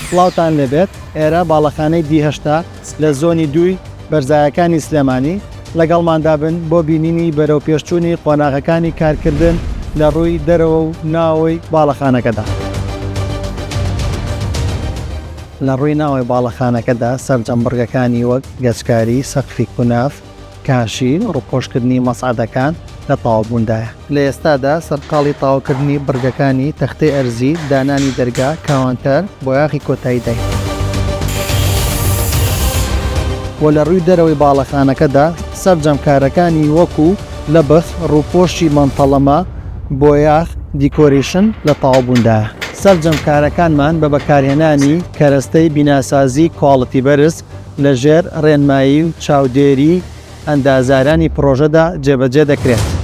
سڵاوتان لێبێت، ئێرە باڵەخانەی دی 80 لە زۆنی دووی بەرزایەکانی سلێمانی، لەگەڵماندا بن بۆ بینینی بەرەوپێشچوونی قۆناغەکانی کارکردن لە ڕووی دەرەوە و ناوەوەی باڵەخانەکەدا. لە ڕووی ناوەوەی باڵەخانەکەدا سەرجەم بڕگەکانی وەک گەچکاری، سەقفی کوناف، کاشی، ڕووپۆشکردنی مەسعەدەکان لە تەواوبووندایە. لە ئێستادا سەرقاڵی تەواوکردنی بڕگەکانی تەختەی ئەرزی، دانانی دەرگا، کاوانتەر، بۆیاخی کۆتاییداین. وە لە ڕووی دەرەوەی باڵەخانەکەدا سەرجەم کارەکانی وەکو، لەبخ، ڕووپۆشی مەنتەڵەمە، بۆیاخ، دیکۆریشن لە تەواوبووندایە. سەرجەم کارەکانمان بە بەکارهێنانی کەرەستەی بیناسازی کواڵتی بەرز لە ژێر ڕێنمایی و چاودێری ئەندازیارانی پڕۆژەدا جێبەجێ دەکرێت.